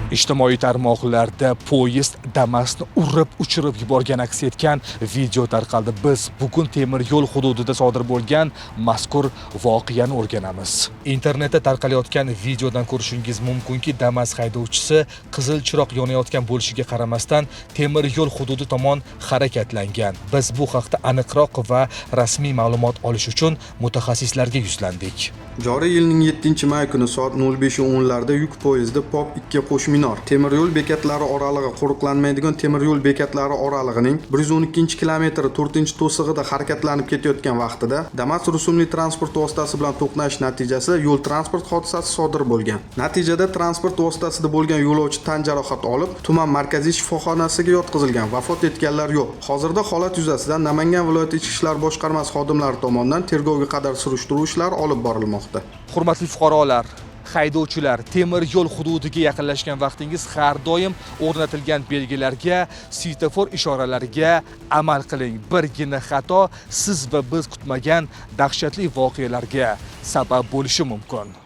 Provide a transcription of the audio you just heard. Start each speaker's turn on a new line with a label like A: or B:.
A: Ijtimoiy tarmoqlarda poyezd Damasni urib uchirib yuborgan aks etgan video tarqaldi. Biz bugun temir yo'l hududida sodir bo'lgan mazkur voqeani o'rganamiz. Internetda tarqalayotgan videodan ko'rishingiz mumkinki, Damas haydovchisi qizil chiroq yonayotgan bo'lishiga qaramasdan temir yo'l hududi tomon harakatlangan. Biz bu haqda aniqroq va rasmiy ma'lumot olish uchun mutaxassislarga yuzlandik.
B: Joriy yilning 7-may kuni soat 05:10 larda yuk poyezdi POP 2 Qo'shminor temir yo'l bekatlari oralig'i qo'riqlanmaydigan temir yo'l bekatlari oralig'ining 112-kilometri 4-to'sig'ida harakatlanib ketayotgan vaqtida Damas rusumli transport vositasi bilan to'qnashish natijasida yo'l transport hodisasi sodir bo'lgan. Natijada transport vositasida bo'lgan yo'lovchi tan jarohati olib, tuman markaziy shifoxonasiga yotqizilgan. Vafot etganlar yo'q. Hozirda holat yuzasidan Namangan viloyati Ichki ishlar boshqarmasi xodimlari tomonidan tergovga qadar surishtiruv ishlari olib borilmoqda.
A: Hurmatli fuqarolar, haydovchilar, temir yo'l hududiga yaqinlashgan vaqtingiz har doim o'rnatilgan belgilarga, svetofor ishoralariga amal qiling. Birgina xato siz va biz kutmagan dahshatli voqealarga sabab bo'lishi mumkin.